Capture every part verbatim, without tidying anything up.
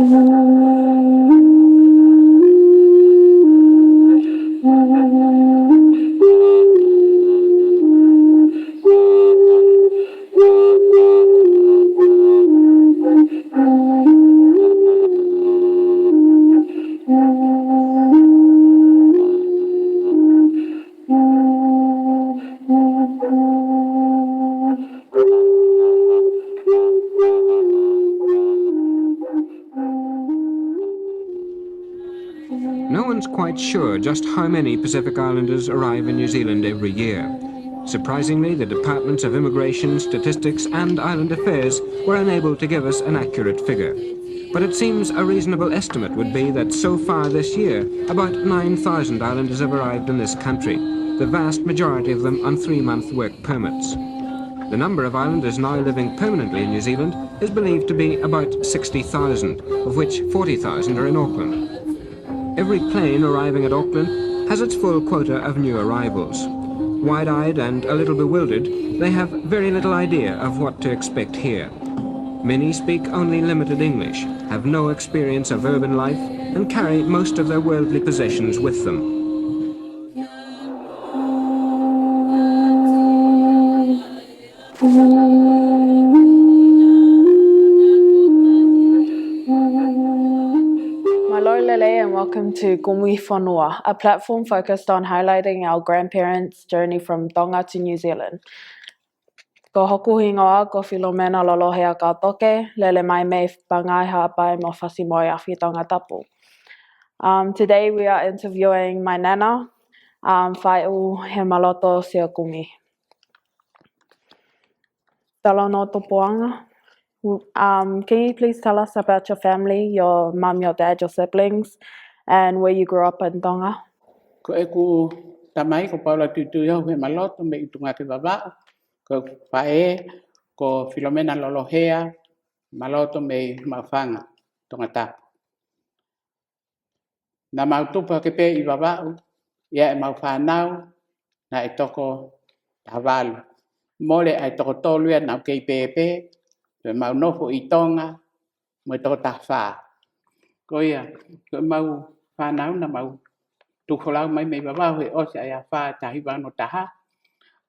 No one's quite sure just how many Pacific Islanders arrive in New Zealand every year. Surprisingly, the Departments of Immigration, Statistics and Island Affairs were unable to give us an accurate figure. But it seems a reasonable estimate would be that so far this year, about nine thousand Islanders have arrived in this country, the vast majority of them on three-month work permits. The number of Islanders now living permanently in New Zealand is believed to be about sixty thousand, of which forty thousand are in Auckland. Every plane arriving at Auckland has its full quota of new arrivals. Wide-eyed and a little bewildered, they have very little idea of what to expect here. Many speak only limited English, have no experience of urban life, and carry most of their worldly possessions with them. Mālō e lelei and welcome to Kumi Fonua, a platform focused on highlighting our grandparents' journey from Tonga to New Zealand. Ko hoku hingoa ko Filomena Lolohea Kautoke, lele mai mei Pangai, Haʻapai mo Fasi-moe-Afi, Tongatapu. Um, today we are interviewing my nana, um, Faʻu Hemaloto Siakumi. Talanoa tupuʻanga. Um, can you please tell us about your family, your mum, your dad, your siblings, and where you grew up in Tonga? Ko ʻeku tamai ko Paula Tuituiho Hemaloto mei ʻUtungake, Vavaʻu. Ko ʻeku faʻē ko Filomena Lolohea Maloto mei Maʻufanga, Tongatapu. Naʻa mau tupu hake pē ʻi Vavaʻu, ʻi ai ʻemau fānau naʻe toko taha valu. Mole ʻa e toko tolu ia naʻa nau kei pēpē, pea mau nofo ʻi Tonga mo e toko taha fā. Ko ia, ko ʻemau fānau naʻa mau tuku folau mai mei Vavaʻu he ʻosi ʻa e afā taha hiva ono taha,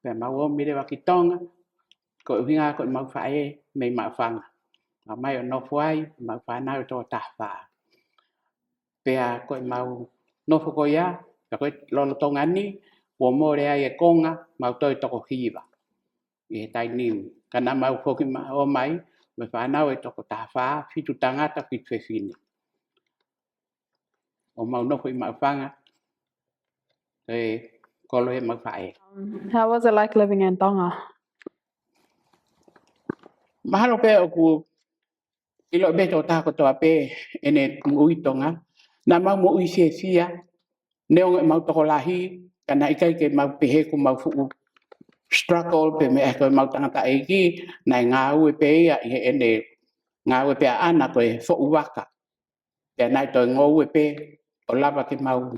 pea mau ō mai leva ki Tonga, ko e ʻuhinga ko ʻemau faʻē mei Maʻufanga. Mau ō mai ʻo nofo ai, mau fānau ʻe toko taha fā. Pea ko ʻemau nofo ko ia, pea ko e lolotonga ni, kuo mole ai e konga, mau toe toko hiva ʻi he taimi ni. Ka naʻa mau foki ma-, ō mai, mo e fānau ʻe toko taha fā, fitu tangata, fitu fefine. ʻO mau nofo ʻi Maʻufanga, ʻi he kolo ʻemau faʻē. Um, how was it like living in Tonga? Mahalo pē ʻoku ʻilo pē ʻe he tokotaha kotoa pē ʻene moʻui ʻi Tonga. Naʻa mau moʻui fiefia, neongo ʻemau tokolahi, ka naʻe ʻikai ke mau pehē ko ʻemau fuʻu struggle pē mei he ko ʻemau tangataʻeiki, naʻe ngāue pē ia ʻi heʻene ngāue pē ʻaʻana ko e foʻu vaka. Pea naʻe toe ngoue pē ʻo lava ke mau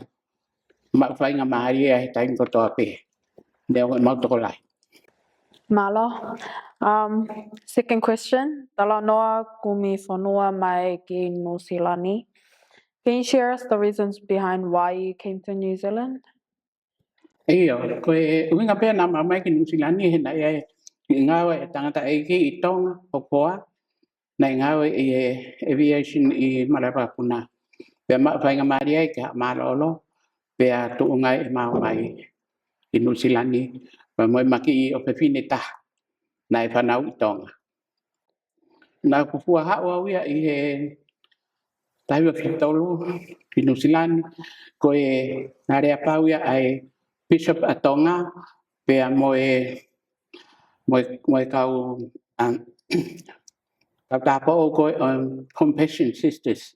maʻu faingamālie he taimi kotoa pē, neongo ʻemau tokolahi. Mālō. Um, second question, talanoa kumi fonua mai ki Nuʻusila ni. Can you share us the reasons behind why you came to New Zealand? ʻIo, ko e ʻuhinga pē naʻa mau ō mai ki Nuʻusila ni he naʻe ʻi ai e ngāue ʻa e tangataʻeiki ʻi Tonga, ʻo Poa, naʻe ngāue ʻi he aviation ʻi Malaʻe Vakapuna. Pea maʻu faingamālie ai ke haʻu mālōlō, pea tuʻunga ai ʻemau ō mai ki Nuʻusila ni, pea mo e makiʻi ʻofefine ʻe taha naʻe fanauʻi ʻi Tonga. Naʻa ku fua haʻu au ia ʻi he taha hiva fitu tolu ki Nuʻusila ni, ko e aleapau ia ʻa e Bishop ʻa Tonga, pea mo e, mo e, mo e kau, um, kau tāupoʻou ko e, um, Compassion Sisters.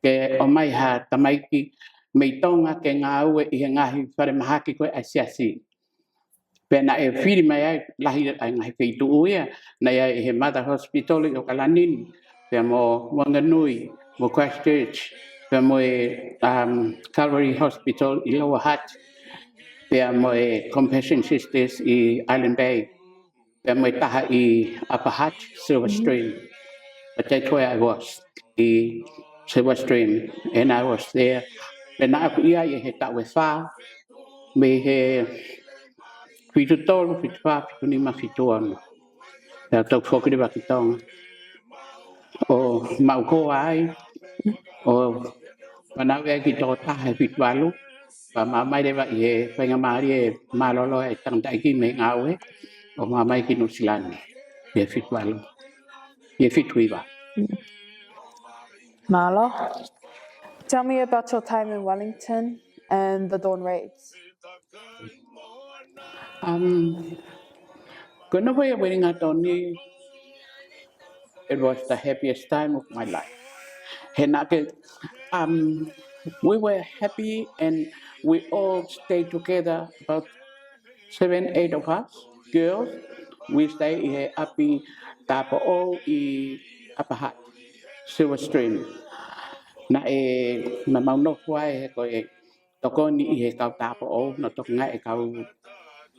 Ke ō mai ha tamaiki mei Tonga ke ngāue ʻi he ngaahi falemahaki ko ē ʻa e siasi. Pea naʻe fili mai ai lahi ʻa e ngaahi feituʻu ia, naʻe ʻi ai ʻi he Mater Hospital ʻi ʻAokalani ni, pea mo Wanganui, mo Christchurch, pea mo e, um, Calvary Hospital ʻi Lower Hutt, pea mo e Compassion Sisters ʻi Island Bay, pea mo e taha ʻi Upper Hutt, Silverstream, but that's where I was. ʻi Silverstream, and I was there. Pea naʻá ku ʻi ai he taʻu ʻe fā, mei he fitu tolu, fitu fā, fitu nima, fitu ono. Pea toki foki leva ki Tonga. ʻO maʻu koa ai, ʻo fanauʻi ai ki Tokotaha he fitu valu, pea ma ō mai leva ʻi he faingamālie mālōlō e tangataʻeiki mei he ngāue, ʻo ma ō mai ki Nuʻusila ni he fitu valu, he fitu hiva. Mālō. Tell me about your time in Wellington and the Dawn Raids. Um, ko e nofo ʻi Uelingatoni, it was the happiest time of my life. He naʻá ke, um, we were happy and we all stayed together, about seven, eight of us, girls. We stay ʻi he ʻapi tāupoʻou ʻi Upper Hutt, Silverstream. Naʻe, naʻa mau nofo ai he ko e tokoni ʻi he kau tāupoʻou, naʻe toki ngāue e kau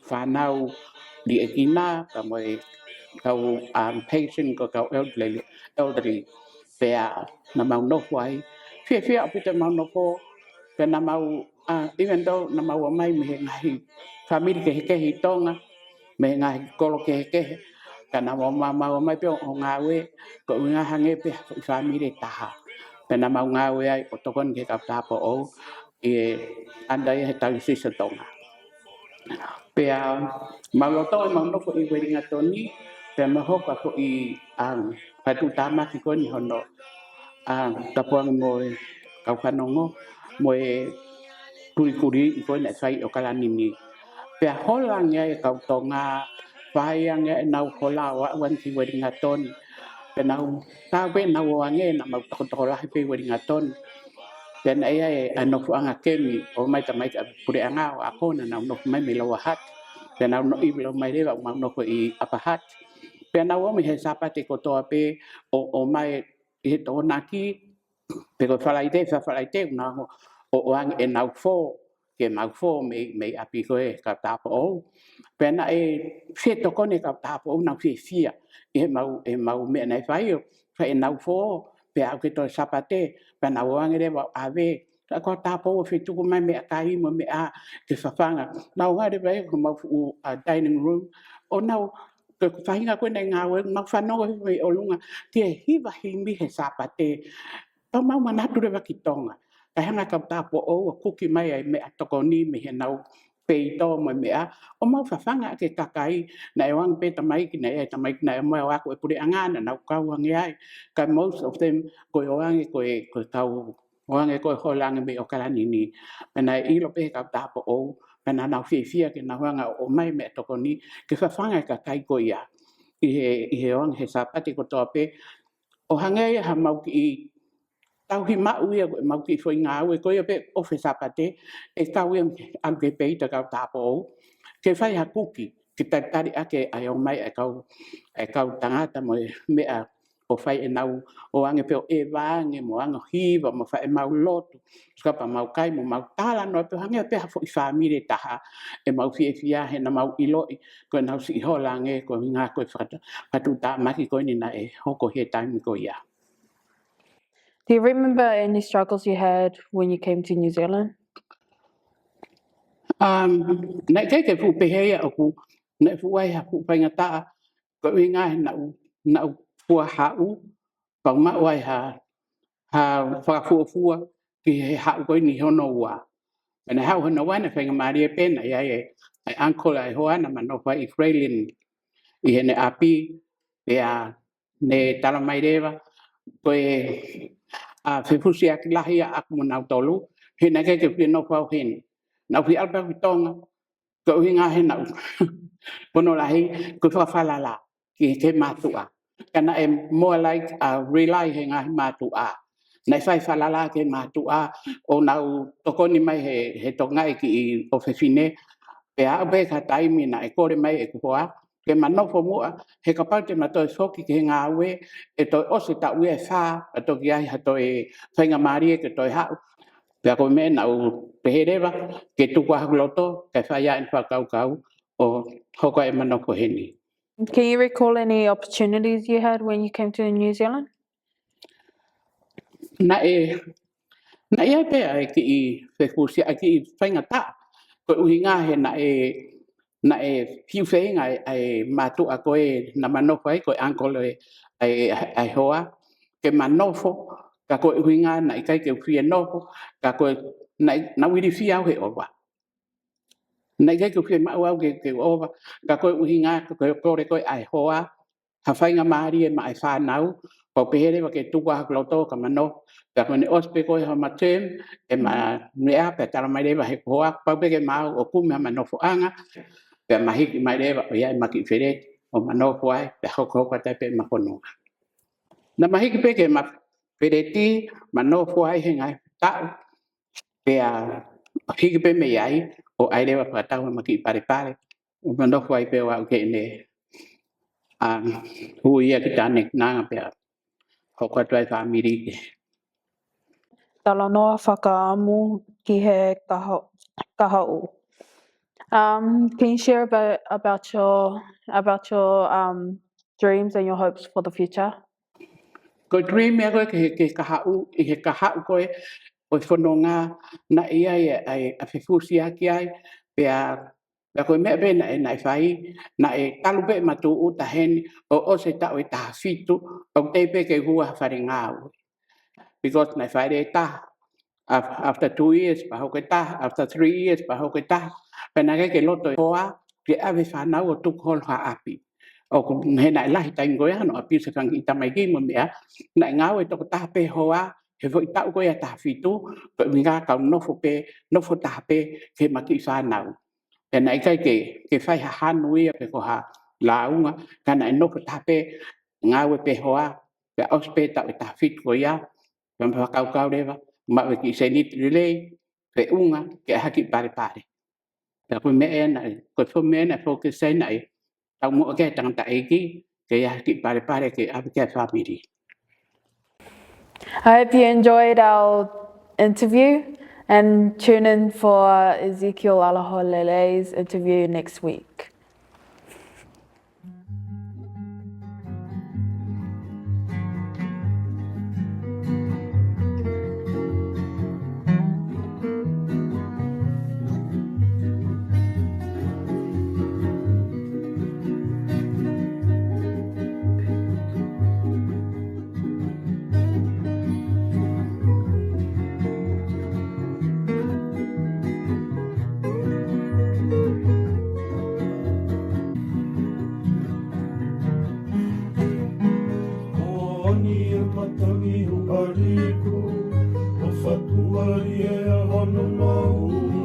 fānau liʻekina, pea mo e kau, um, patient, ko e kau elderly, elderly. Pea naʻa mau nofo ai. Fiefia ʻaupito ʻemau nofo, pea naʻa mau, uh, even though naʻa mau ō mai mei he ngaahi fāmili kehekehe ʻi Tonga, mei he ngaahi kolo kehekehe, ka naʻa mau, mau, mau ō mai pē ʻo ngāue, ko e ʻuhinga hangē pē ha foʻi fāmili ʻe taha. Pea naʻa mau ngāue ai ʻo tokoni ki he kau tāupoʻou, ʻi he under ʻi he Taulisiso Tonga. Pea mau loto ʻemau nofo ʻi Uelingatoni, pea mau hoko ko e, um, fatu tāmaki ko eni hono, um, tapuangi mo e kau fanongo, mo e kulikuli ko eni naʻe fai ʻi ʻOkalani ni. Pea hola ange ai e kau Tonga, fai ange ʻenau hola ʻo aʻu ange ki Uelingatoni. Pea nau, tā pē nau ō ange, naʻa mau tokotokolahi pē ʻi Uelingatoni. Pea naʻe ʻi ai e nofoʻanga kemi, ō mai tamaiki ʻa e puleʻanga ʻo ako, naʻa nau nofo mai mei Lower Hutt. Pea nau noʻi ʻilo mai leva ʻoku mau nofo ʻi Upper Hutt. Pea nau ō mai he Sāpate kotoa pē ʻo, ō mai ʻi he Tokonaki, pe ko e Falaite, Fafalaite, ʻo nau ō, ʻo ʻoange ʻenau fō, ke mau fō mei, mei ʻapi ko e kau tāupoʻou. Pea naʻe fie tokoni e kau tāupoʻou, nau fiefia ʻi heʻemau, ʻemau meʻa naʻe fai ʻo fai ʻenau fō, pea aʻu ki he toe Sāpate, pea nau ō ange leva ʻo ʻave, ka ko e tāupoʻou ʻo fetuku mai meʻakai mo e meʻa ke fafanga. Nau ō ange leva ʻi homau fuʻu, uh, dining room, ʻo nau, ko e faʻahinga ko ē naʻe ngāue, nau fanongo hifo mei ʻolunga ki he hiva himi he Sāpate. Pea mau manatu leva ki Tonga. Ka hanga e kau tāupoʻou ʻo kuki mai ai meʻatokoni mei heʻenau peito mo e meʻa, ʻo mau fafanga ʻaki e kakai. Naʻe ō ange pē tamaiki, naʻe ʻi ai e tamaiki naʻe ō mai ʻo ako e puleʻanga, naʻa nau kau ange ai. Ka most of them, ko e ō ange ko e, ko e kau, ō ange ko e hola ange mei ʻOkalani ni. Pea naʻe ʻilo pē he kau tāupoʻou, pea naʻa nau fiefia ke nau hanga ʻo ʻomai meʻatokoni ke fafanga e kakai ko ia. ʻI he, ʻi he ō ange he Sāpate kotoa pē, ʻo hangē ia ha mau kiʻi tauhi maʻu ia ko ʻemau kiʻi foʻi ngāue ko ia pē ʻo e Sāpate, ʻe kau ia ʻalu ki he peito e kau tāupoʻou ke fai ha kuki, ke talitali ʻaki ʻa e ō mai ʻa e kau, ʻa e kau tangata mo e meʻa ʻo fai ʻenau, ō ange pē ʻo ʻeva ange mo ange ʻo hiva mo fai ʻemau lotu, sika pea mau kai mo mau talanoa pē ʻo hangē pē ha foʻi fāmili ʻe taha. ʻE mau fiefia he naʻa mau ʻiloʻi ko ʻenau siʻi hola ange, ko e ʻuhinga ko e fatu, fatu tāmaki ko eni naʻe hoko he taimi ko ia. Do you remember any struggles you had when you came to New Zealand? Um, naʻe ʻikai ke fuʻu pehē ia ʻoku, naʻe fuʻu ʻi ai ha fuʻu faingataʻa, ko e ʻuhinga he naʻá ku, naʻá ku fua haʻu, pea u maʻu ai ha, ha fakafuofua ki he haʻu ko eni hono ua. Pea naʻe haʻu hono ua naʻe faingamālie pē naʻe ʻi ai e, e uncle ʻa e hoa naʻá ma nofo ai ʻi Grayling ʻi heʻene ʻapi, pea ne tala mai leva, ko e, a, fefusiaki lahi ia ʻaʻaku mo nautolu, he naʻe ʻikai ke fie nofo au heni. Naʻá ku fie ʻalu pē au ki Tonga, ko e ʻuhinga he naʻá ku, pono lahi, ko e fakafalala ki he, ki he mātuʻa. Ka naʻe more like, a, rely he ngaahi mātuʻa. Naʻe fai falala ki he mātuʻa, ʻo nau tokoni mai he, he tokangaʻi kiʻi ʻofefine, pea aʻu pē ki ha taimi naʻe kole mai ʻeku hoa ke ma nofo muʻa, he kapau te ma toe foki ki he ngāue, ʻe toe ʻosi e taʻu ʻe fā, ʻe toki ʻi ai ha toe faingamālie ke toe haʻu. Pea ko e meʻa naʻá ku pehē leva, ke tuku ʻa hoku loto, kae fai ʻa e fakakaukau ʻo hoko ʻema nofo heni. Can you recall any opportunities you had when you came to New Zealand? Naʻe, naʻe ʻi ai pē ʻa e kiʻi fefusia, ʻa e kiʻi faingataʻa. Ko e ʻuhinga he naʻe, naʻe fiu feinga ʻa e, ʻa e mātuʻa ko ē naʻa ma nofo ai, ko e uncle ʻa e, ʻa e, ʻa e hoa, ke ma nofo, ka ko e ʻuhinga naʻe ʻikai ke u fie nofo, ka ko e, naʻe, naʻe u ilifia au he ʻova. Naʻe ʻikai ke u fiemaʻu au ke, ke u ʻova, ka ko e ʻuhinga, ko e kole ko ē ʻa e hoa ha faingamālie maʻa e fānau, pau pehē leva ke tuku ʻa hoku loto ka ma nofo. Pea ko ʻene ʻosi pē ko ē homa term, ʻe ma meʻa pea tala mai leva he hoa, pau pē ke ma ō ʻo kumi hama nofoʻanga, pea ma hiki mai leva ʻo ʻi ai ʻema kiʻi feleti ʻo ma nofo ai, pea hokohoko atu ai pē ʻema fononga. Naʻa ma hiki pē ki heʻema feleti, ma nofo ai he ngaahi taʻu, pea hiki pē mei ai, ʻo ʻai leva fakatau ʻema kiʻi palepale, ʻo ma nofo ai pē ʻo aʻu ki heʻene, um, ui ia ki Tānekinanga pea hoko atu ai e fāmili ki he. Talanoa fakaʻamu ki he kaha-, kahaʻu. Um, can you share about, about your, about your, um, dreams and your hopes for the future? Ko e dream ia ko ē ki he, ki he kahaʻu, ʻi he kahaʻu ko ē ʻo e fononga naʻe ʻi ai ʻa e, ʻa e fefusiaki ai, pea, pea ko e meʻa pē naʻe, naʻe fai, naʻe talu pē ʻema tūʻuta heni, ʻo ʻosi e taʻu ʻe taha fitu, ʻoku teʻeki pē ke u hū ha fale ngāue. Because naʻe fai leva e taha. Af-, after two years, pea hoko e taha. After three years, pea hoko e taha. Pea naʻe ʻikai ke loto e hoa ke ʻave e fānau ʻo tuku holo ha ʻapi. ʻOku, he naʻe lahi e taimi ko ē hono ʻapi ʻo e fanga kiʻi tamaiki mo e meʻa. Naʻe ngāue toko taha pē hoa he foʻi taʻu ko ē ʻe taha fitu, ko e ʻuhinga ke u nofo pē, nofo taha pē ki heʻema kiʻi fānau. Pea naʻe ʻikai ke, ke fai ha hanu ia pe ko ha lāunga, ka naʻe nofo taha pē, ngāue pē hoa, pea ʻosi pē e taʻu ʻe taha fitu ko ia, pea ma fakakaukau leva, maʻu e kiʻi sēniti lelei, feʻunga ki ha kiʻi palepale. Pea ko e meʻa ia naʻe, ko e foʻi meʻa naʻe focus ai naʻe taumuʻa ki ai e tangataʻeiki, ke ʻi ai ha kiʻi palepale ke ʻave ki he fāmili. I hope you enjoyed our interview and tune in for Ezekiel Alaholelei's interview next week. ʻOku ʻi ai e pātangi ʻo Paliku, ʻo fatuʻali e ʻaho no mau.